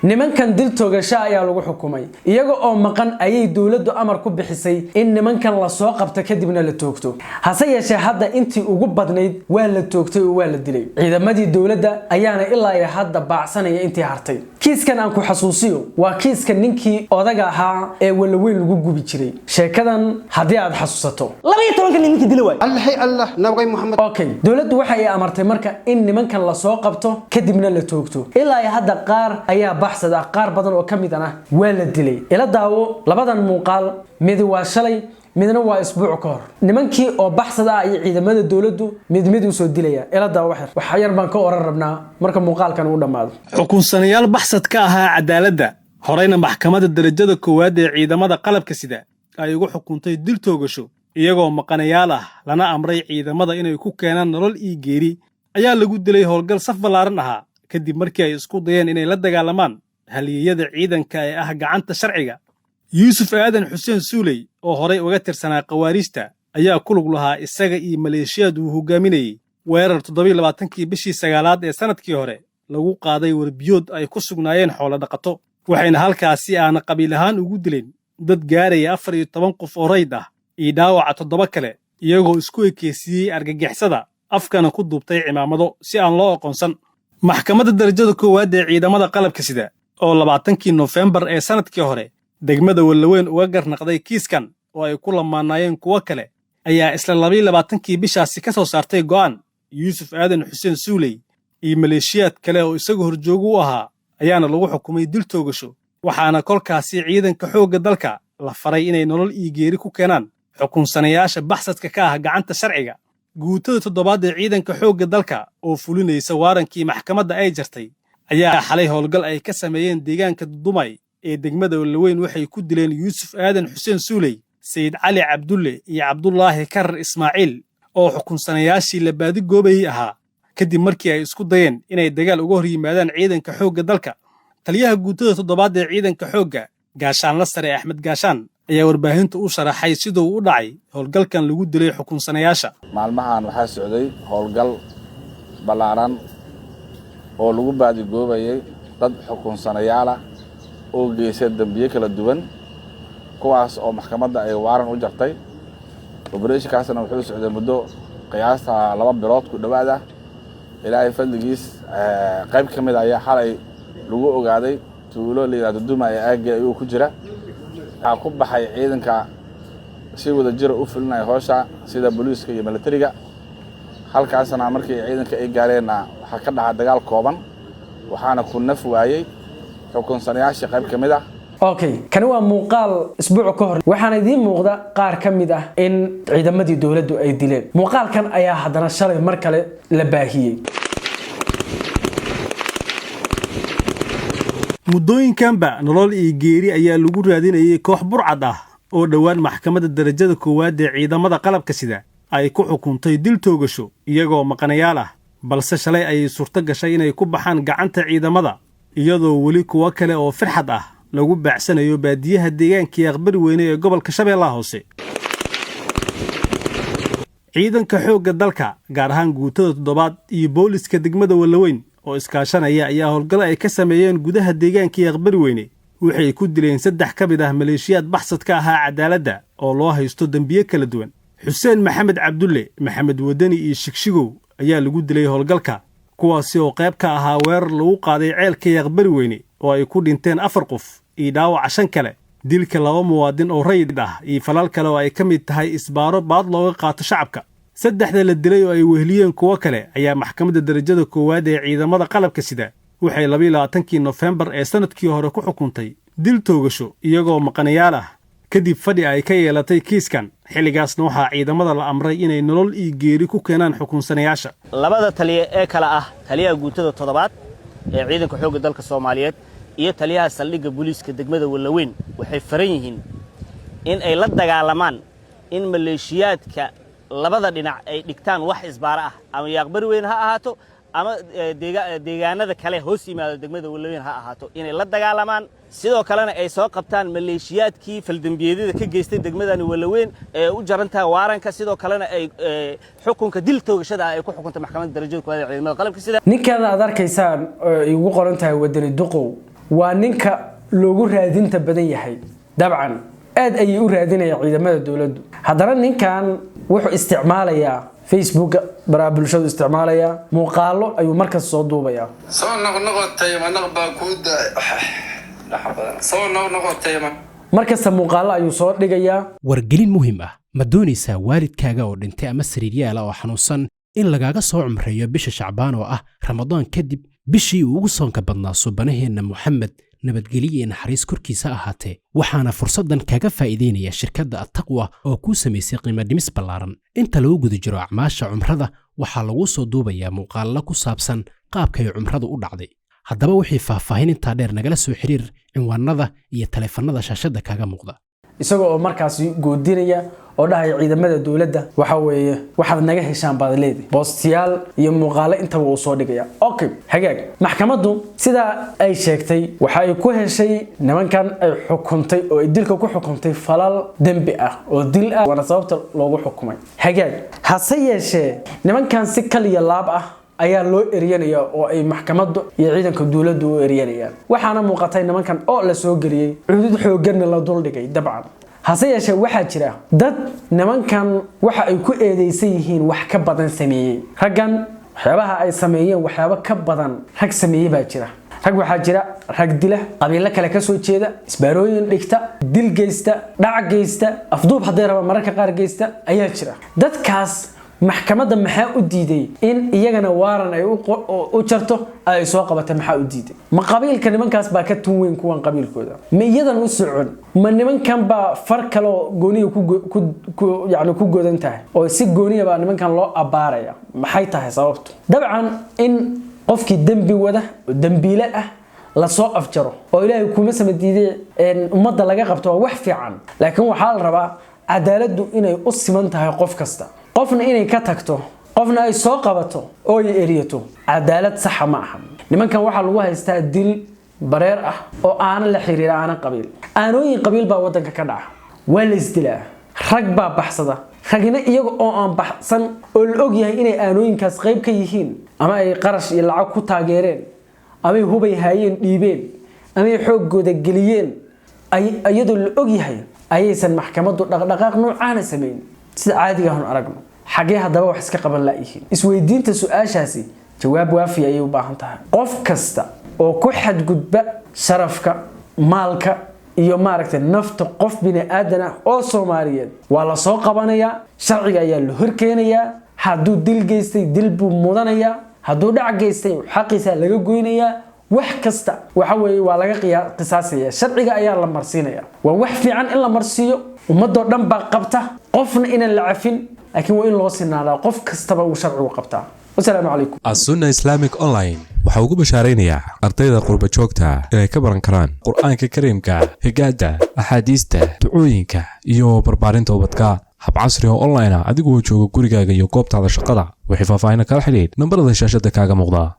Nimankan dil toogasho ayaa lagu xukumay. Iyaga oo maqan ayay dowladdu amar ku bixisay in nimankan lasoo qabto, kadibna la toogto. Hase yeeshee, hadda intii ugu badnayd waa la toogtay oo waa la dilay. Ciidamadii dowladda ayaana ilaa iyo hadda baacsanaya intii hartay. Kiiskan aan ku xasuusiyo waa kiiska ninkii odaga ahaa ee Walaweyn lagu gubi jiray. Sheekadan haddii aad xasuusato. 12-ka nin ninkii dila waay. Allahay Allah nabaqay Muxamed. Okay, dowladdu waxa ay amartay marka in nimankan lasoo qabto, kadibna la toogto. Ilaa iyo hadda qaar ayaa baxsad ah, qaar badan oo ka mid ana waa la dilay. Ila daawo labadan muuqaal, midi waa shalay, midna waa isbuuc ka hor. Nimankii oo baxsad ah iyo ciidamada dowladdu mid mid usoo dilaya. Ila daawo wax yar, wax yar baan ka oran rabnaa marka muuqaalkan uu dhammaado. Xukunsanayaal baxsad ka ahaa cadaaladda, horeyna maxkamadda darajada koowaad ee ciidamada qalabka sida ay ugu xukuntay dil toogasho, iyagoo maqanayaal ah lana amray ciidamada inay ku keenaan nolol iyo geeri, ayaa lagu dilay howlgal saf ballaaran ahaa, kadib markii ay isku dayeen inay la dagaalamaan halyeeyada ciidanka ee ah gacanta sharciga. Yuusuf Aadan Xuseen Suuley oo horay uga tirsanaa Khawaariijta ayaa ku lug lahaa, isaga iyo maleeshiyaad uu hogaaminayey, weerar 27-kii bishii sagaalaad ee sannadkii hore lagu qaaday warbiyood ay ku sugnaayeen xoolo dhaqato, waxayna halkaasi aana qabiil ahaan ugu dileen dad gaaraya 14 qof oo rayd ah iyo dhaawaca toddoba kale, iyagoo isku ekeysiiyey argagixisada, afkana ku duubtay cimaamado si aan loo aqoonsan. Maxkamadda darajada koowaad ee ciidamada qalabka sida oo 20-kii Nofembar ee sannadkii hore degmada Wallaweyn uga garnaqday kiiskan oo ay ku lamaanaayeen kuwo kale, ayaa isla 22-kii bishaasi ka soo saartay go'aan. Yuusuf Aadan Xuseen Suuley iyo maleeshiyaad kale oo isagu horjoogu u ahaa ayaana lagu xukumay dil toogasho, waxaana kolkaasi ciidanka xoogga dalka la faray inay nolol iyo geeri ku keenaan xukunsanayaasha baxsadka ka ah gacanta sharciga. Guutada toddobaad ee ciidanka xoogga dalka oo fulinaysa waarankii maxkamadda ay jartay ayaa xalay howlgal ay ka sameeyeen deegaanka Dudumay ee degmada Wallaweyn waxay ku dileen Yuusuf Aadan Xuseen Suuley, Sayid Cali Cabdulle iyo Cabdulaahi Karar Ismaaciil oo xukunsanayaashii la baadigoobayey ahaa, kadib markii ay isku dayeen inay dagaal uga hor yimaadaan ciidanka xoogga dalka. Taliyaha guutada toddobaad ee ciidanka xoogga, Gaashaanla Sare Axmed Gaashaan, ayaa warbaahinta u sharaxay siduu u dhacay howlgalkan lagu dilay xukunsanayaasha. Maalmahan waxaa socday howlgal ballaaran oo lagu baadigoobayay dad xukunsanayaal ah oo geystay dembiye kala duwan, kuwaas oo maxkamadda ay waaran u jartay. Operation-kaasna wuxuu socday muddo qiyaasta 2 bilood ku dhowaad ah. Ilaahay fadligiis, qayb ka mid ayaa xalay lagu ogaaday tuulo la yidhahdo Duma ee aagge ayuu ku jira. Waxaa ku baxay ciidanka si wada jira u fulinaya howsha, sida booliiska iyo militariga. Halkaasna markii ciidanka ay gaareenna waxaa ka dhaca dagaal kooban, waxaana ku naf waayey xukunsanayaashii qayb ka mid ah. Okay, kani waa muuqaal isbuuc ka hor. Waxaana idiin muuqda qaar ka mid ah in ciidamadii dowladdu ay dileen. Muuqaalkan ayaa haddana shalay mar kale la baahiyey. Muddooyinkanba nolol iyo geeri ayaa lagu raadinayay koox burcad ah oo dhowaan maxkamadda darajada koowaad ee ciidamada qalabka sida ay ku xukuntay dil toogasho, iyagoo maqanayaal ah, balse shalay ayay suurto gashay inay ku baxaan gacanta ciidamada, iyadoo weli kuwo kale oo firxad ah lagu baacsanayo baadiyaha deegaankii Aqbari Weyne ee gobolka Shabeellaha Hoose. Ciidanka xoogga dalka, gaar ahaan guutada toddobaad, iyo booliska degmada Wallaweyn oo iskaashanaya ayaa howlgal ay ka sameeyeen gudaha deegaankii Aqbari Weyne waxay ku dileen saddex ka mid ah maleeshiyaad baxsad ka ahaa cadaaladda oo loo haysto dembiye kala duwan. Xuseen Maxamed Cabdulle, Maxamed Wadani iyo Shigshigow ayaa lagu dilay howlgalka, kuwaasi oo qayb ka ahaa weerar lagu qaaday ceelka Yaqbari Weyne oo ay ku dhinteen afar qof iyo dhaawaca shan kale, dilka laba muwaadin oo rayid ah iyo falal kale oo ay ka mid tahay isbaaro baad looga qaato shacabka. Saddexda la dilay oo ay weheliyeen kuwo kale ayaa maxkamadda darajada koowaad ee ciidamada qalabka sida waxay 22-kii Nofembar ee sannadkii hore ku xukuntay dil toogasho, iyagoo maqanayaal ah, kadib fadhi ay ka yeelatay kiiskan. Xilligaasna waxaa ciidamada la amray inay nolol iyo geeri ku keenaan xukunsanayaasha. Labada taliye ee kale ah taliyaha guutada toddobaad ee ciidanka xoogga dalka Soomaaliyeed iyo taliyaha saldhigga booliiska degmada Wallaweyn waxay faran yihiin in ay la dagaalamaan in maleeshiyaadka labada dhinac ay dhigtaan wax isbaaro ah, ama Yaaqbari Weyn ha ahaato ama deegaanada kale hoos yimaado degmada Wallaweyn ha ahaato, inay la dagaalamaan. Sidoo kalena ay soo qabtaan maleeshiyaadkii faldembiyeedyada ka geystay degmadani Wallaweyn ee u jarantaha waaranka, sidoo kalena ay xukunka dil toogashada ah ay ku xukuntay maxkamadda darajada koowaad ee ciidamada qalabka sida. Ninkan aad arkaysaan oo igu qoran tahay Wadani Duqow Waa ninka loogu raadinta badan yahay. Dabcan aad ayay u raadinayaan ciidamada dowladdu. Haddana ninkan wuxuu isticmaalayaa Facebooka, baraha bulshadu isticmaalayaa, muuqaalo ayuu markas soo duubayaa. Soo noqnoqotay manaq baa kuu da soo noqnoqotay. Markasta muuqaalo ayuu soo dhigayaa. Wargelin muhiim ah: ma doonaysaa waalidkaaga oo dhintay ama sariiryaala oo xanuunsan in lagaaga soo cumreeyo bisha Shacbaan, oo ah Ramadaan kadib bishii uu ugu soonka badnaa subanaheenna Moxamed, nabadgelyo iyo naxariis korkiisa ahaatee? Waxaana fursaddan kaga faa'iidaynaya shirkadda Attaqwa oo kuu samaysay qiimo dhimis ballaaran. Inta lagu guda jiro acmaasha cumrada, waxaa laguu soo duubayaa muuqaallo ku saabsan qaabkay cumradu u dhacday. Haddaba wixii faahfaahin intaa dheer, nagala soo xiriir cinwaanada iyo taleefannada shaashadda kaaga muuqda. Isagoo oo markaasi goodinaya oo dhahaya ciidamada dowladda waxa weeye waxaad naga heshaan baad leedahay, boostiyaal iyo muuqaalo intaba uu soo dhigaya. Okay, hagaag. Maxkamaddu sidaa ay sheegtay waxa ay ku heshay nimankan ay xukuntay oo ay dilka ku xukuntay falal dembi ah oo dil ah, waana sababta loogu xukumay. Hagaag. Hase yeeshee nimankan si kaliya laab ah ayaa loo eryanaya oo ay maxkamaddu iyo ciidanka dowladdu u eryanayaan. Waxaana muuqatay nimankan oo la soo geliyey cudud xoogganna la duldhigay dabcan. Hase yeeshee waxaa jira dad nimankan waxa ay ku eedeysan yihiin wax ka badan sameeyey. Raggan waxyaabaha ay sameeyeen waxyaabo ka badan rag sameeyey baa jira. Rag waxaa jira rag dila, qabiilo kale kasoo jeeda, isbaarooyin dhigta, dil geysta, dhac geysta, afduub hadday rabaan mararka qaar geysta ayaa jira. Dadkaas maxkamadda maxaa u diiday in iyagana waaran ay u jarto, ay soo qabata? Maxaa u diiday? Ma qabiilka nimankaas baa ka tun weyn kuwan qabiilkooda? Ma iyadan u socon? Ma nimankan baa far kaloo gooniya ku yani ku godan tahay oo si gooniya baa nimankan loo abbaaraya? Maxay tahay sababtu? Dabcan in qofkii dembi wada oo dembiile ah lasoo afjaro oo Ilaahay kuma sama diiday ummadda laga qabto waa wax fiican, laakiin waxaa la rabaa cadaaladdu inay u siman tahay qof kasta. Qofna inay ka tagto, qofna ay soo qabato oo ay eriyato, cadaalad saxa ma aha. Nimankan waxaa lagu haystaa dil bareer ah oo aana la xiriira aana qabiil. Aanooyin qabiil baa wadanka ka dhaca, waa la isdilaa, rag baa baxsada, ragna iyaga oo aan baxsan oo la og yahay inay aanooyinkaas qayb ka yihiin, ama ay qarash iyo lacag ku taageereen, amay hubay haayeen dhiibeen, amay xooggooda geliyeen, iyadoo la og yahay ayaysan maxkamaddu dhaqdhaqaaq noocaana samayn sida caadiga ahnu aragno. Xagee haddaba wax iska qaban laayihiin? Isweydiinta su-aashaasi jawaab waafiya ayay u baahan tahay. Qof kasta oo ku xadgudba sharafka, maalka iyo maaragtay nafta qof bini aadan ah oo Soomaaliyeed waa la soo qabanayaa, sharciga ayaa la horkeenayaa. Hadduu dil geystay, dil buu mudanayaa. Hadduu dhac geystay, xaqiisa laga goynayaa. Wax kasta waxa weeye waa laga qisaasaya, sharciga ayaa la marsiinaya. Waa wax fiican in la marsiiyo, ummadoo dhan baa qabta, qofna inaan la cafin, laakiin waa in loo sinaadaa, qof kastaba uu sharcigu qabtaa. Wasalaamu calaykum. Assunna Islamic Online waxaa ugu bashaaraynayaa ardayda qurba joogta inay ka baran karaan Qur-aanka Kariimka, higaadda, axaadiista, ducooyinka iyo barbaarinta ubadka hab casri oo online ah, adigoo jooga gurigaaga iyo goobtaada shaqada. Wixii faahfaahin kala xidhiidh nambarada shaashada kaaga muuqda.